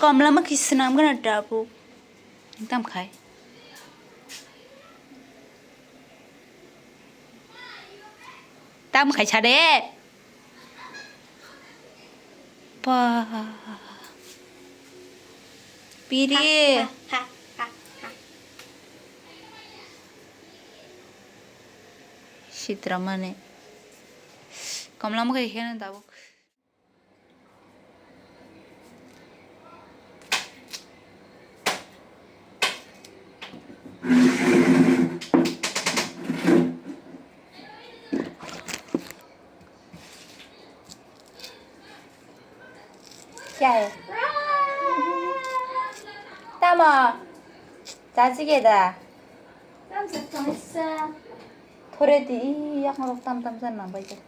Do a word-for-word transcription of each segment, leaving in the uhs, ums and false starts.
Komla ma khe swnam gana tabuk. Tam khai. Tam khai sa de. Pa. Piri. Ha, ha, ha, ha, ha. Sitra mane. Komla ma khe khe na tabuk. Kya hai? Tamo? Chachi ke da? Thore di, yak ngorok tam tam jan nang bai de.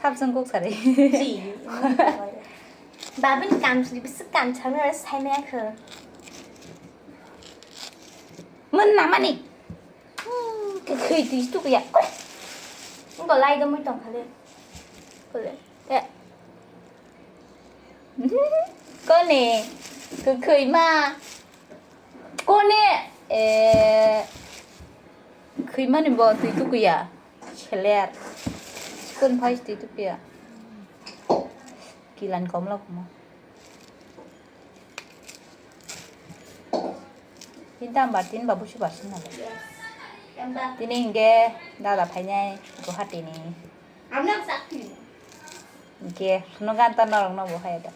Sab jang kok sari. Ji. Babin kam sri, bisik kam chang na sai me kho. Mun na mani. Hmm, ke khoi di tu ya. Ngo lai do mui tong khale. Kole. Ya. Kone. Ke khoi ma. Kone. Eh. Khoi mani bo tui tu ya. Seler. Sikon phai tui tu ya. Kilan komla kuma. Tinta ambar tin babu si basin nalo. Tini hingke dada phainai Guwahati ni. Hingke no ganta norok no bo hai da.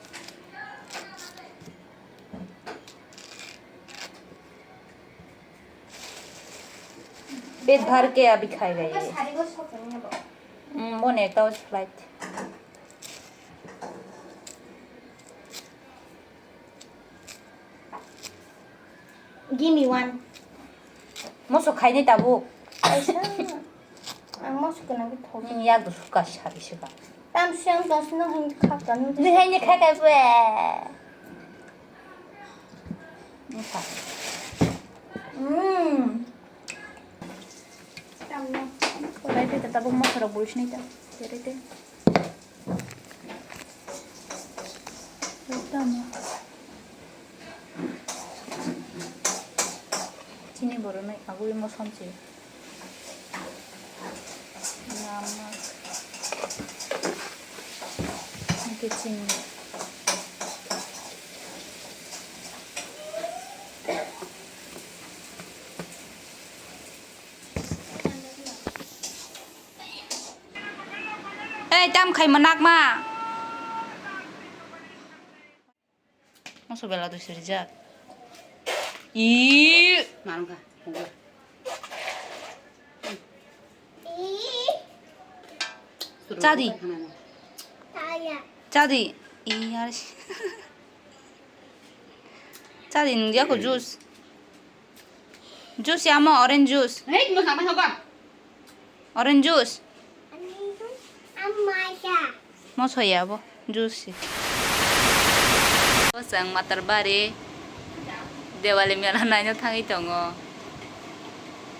Pet bhar ke abhi khai gaye. Hmm, bo ne ekta flight. Give me one. Moso khaini tabuk. Kaisa. Ang moso gwnang khe thok. Nini yak do suka sabi suka. Tam siyang dos no hin khak kan. Ni hai ni khai kai bwe. Ni khai. Hmm. Tam no. Kolai pe tabuk moso rok bui sini ta. Tere te. Chini borok nai agui mosom se. Namak. Hingke chini. Ei, tam khai manak ma. Moso bela dui suri jak. I. Manung kha. Chadi. Chadi. I yar. Chadi nung jako juice. Juice ya mo orange juice. Hei, mo sama soka. Orange juice. Moso ya bo juice. Bo chwng Matarbari Dewali mela naina thangwi tongo.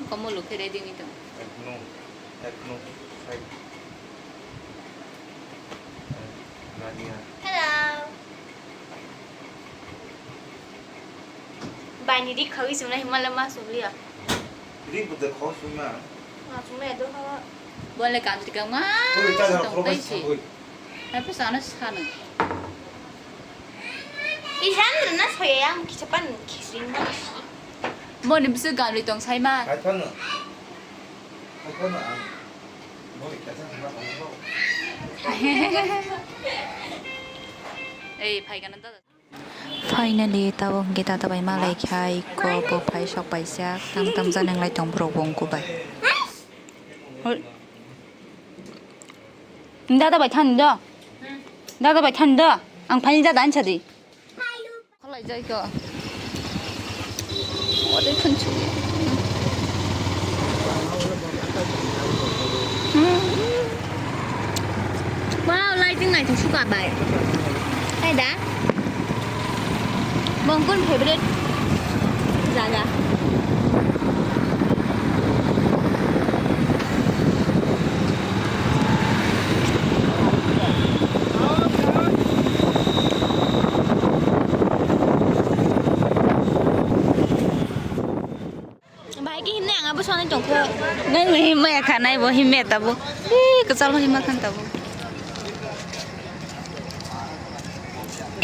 Komolu khe ready wngwi tongo. Ekno, ekno, hai. Hello. Baini ri khawi chumna himala ma chumliya. Ri bwdai khawi chumna. Ma chumna do ha. Bole kanti kang ma. Oi, ta jara tong khoro bai bai si. Hai pesa ano sano. Isan na soya yang kisapan kisring ma si. Moni bisi ganri tong sai ma. Hai phano. Hai phano ang. Moni kata ma tong. Ei, phai gana da. Finally, tabuk hingke tata bai malai khai kok bo phai sok paisa tang tang janeng lai tong borok bo ongko bai. Dada bai thani do, dada bai thani do, ang phai dada ansa di. Kholai jai ko. Ode khunchu. Wow, lighting naithok suka bai. Hai da. Bongkon favorite jaga. Nang himma ya khanai bo himma tabo. Ih, kachal himma khan tabo.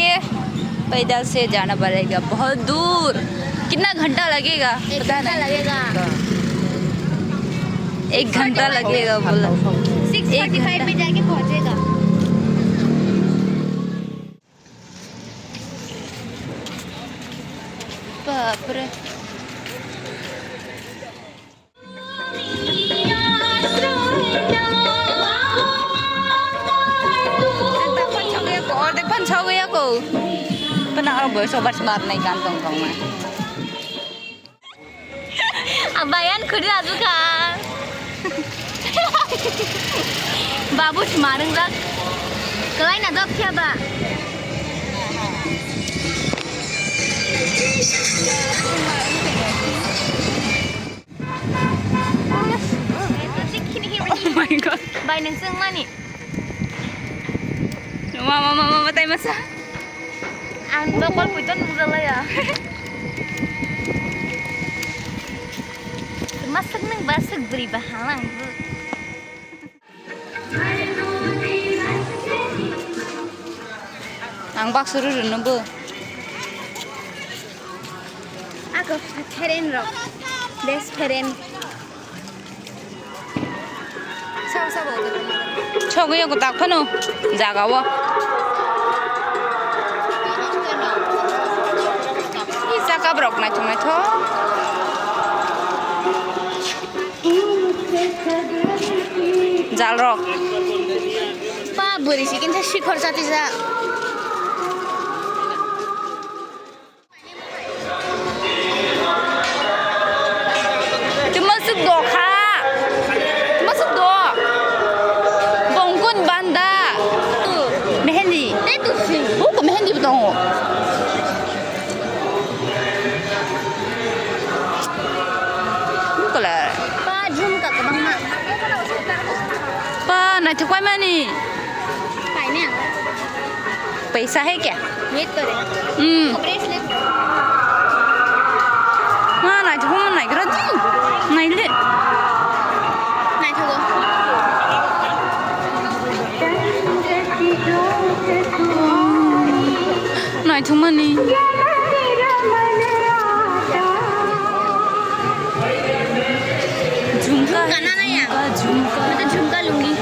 ये पैदल से जाना पड़ेगा बहुत दूर। कितना घंटा लगेगा? एक पता घंटा नहीं। लगेगा। एक घंटा लगेगा बोला। सिक्स फोर्टी फाइव पे जाके पहुंचेगा। बाप रे। Ordek phan sawi ya ko. Pernah orang boy sobat smart nai kan tong tong na. Abayan khudi aju kha. Babu smarang jak. Kelai na dok kya ba? Oh my God. Bai nang seng mani. Mama, mama, mama, tai masa. Ang dokol puiton mujala ya. Masuk nang basuk beri bahalang. Ang baksa rw rwno bo. Ako friend rok. Best friend. Sabo, sabo. Sogwi yago tak phano jaga o. Ih, jaga borok naithok naithok. Jalrok. Pa bwrwi si kinsa sikhor chati ja. Tuma suk do kha. Tuma suk do. Bongkun banda. Mehendi. Tei tu si. Buku mehendi bo tongo. Buku la. Pa jhumka kwbangma. Pa naithok paimani. Paine ang. Paisa hai kya? Wait kare. Hmm. Bracelet. Ma naithok ma naigra di. Naile. Naithogo. Naithok mani. Jhumka. Jhumka na naya? Jhumka, jhumka. Mata jhumka lungi.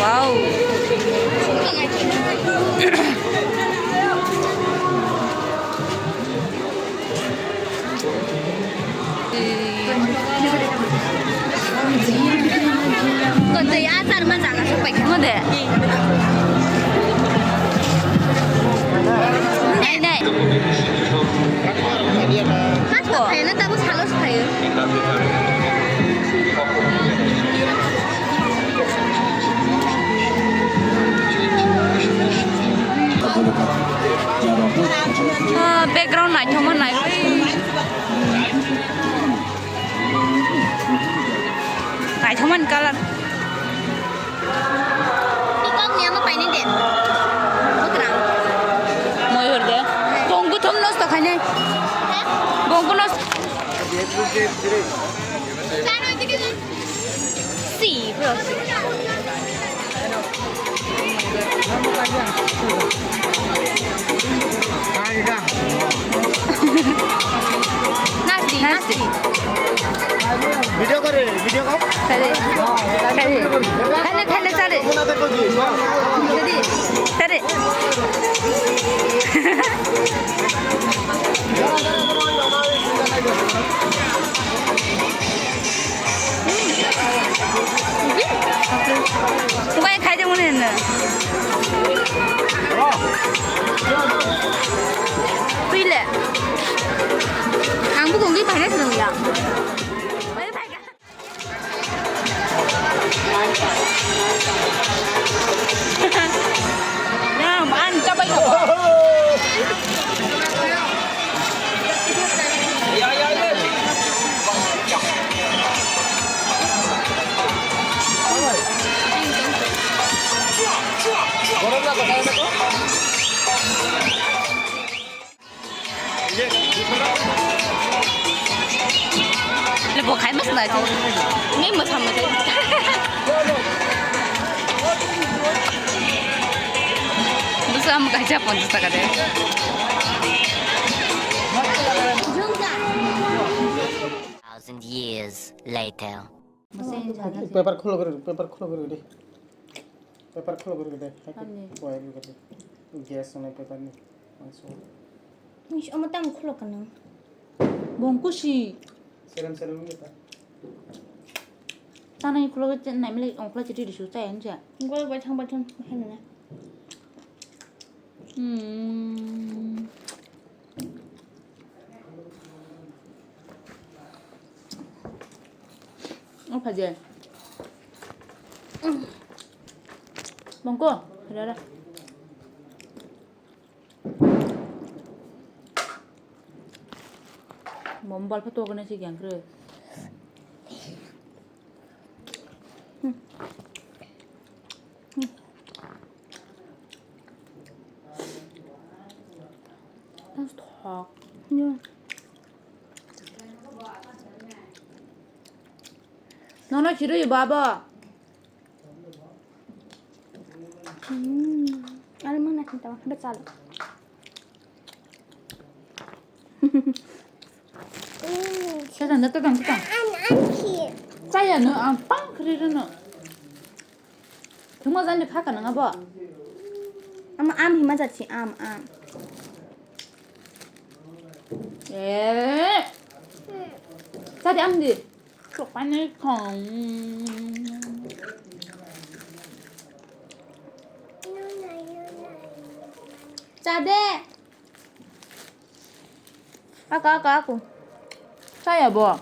Wow. Konsei achar ma jaga sok paikha. Mode? Nai, nai. Mas kok khaina tabo salo khayo. Ah, background naithokma nai. Naithokmani colour. Peacock ni amo painai de. Bukrang. Moyur de. Bongku thum nosto khainai. Ha? Bongku nosto. Si, bro. Nasti, nasti. Video kore, video kore. Khale, khale, khale, chale. Chale. Bai khai de mone na. Pile. Ang bu kongki paine sung ya. Nah, an coba itu. Khai mas nai. Ngai masam masai. Busa am kaisa ponchas taka de. Thousand years later. Paper khulo gori, paper khulo gori de. Paper khulo gori de. Ani. Gas na paper ni. Ish, omo tamo khulok ka nang. Bongkusi. Serem serem ni ta. Tanai khulok naimle ongkla chiti disu chai anja. Gol bai thang bai thang hai na. Hmm. O phaje. Bongko, rara. Mom bal photo gane si gyang kre. Thok. Nono chirui baba. Hmm. Ano mana kita ba chalo. Tatang, tatang, tatang. Saya no ang pang kri no. Thuma jan de khaka nang abo. Ama am hima jat si am am. Eh. Tadi am di. Sok pani kong. Tadi. Aku aku aku. Saya bo.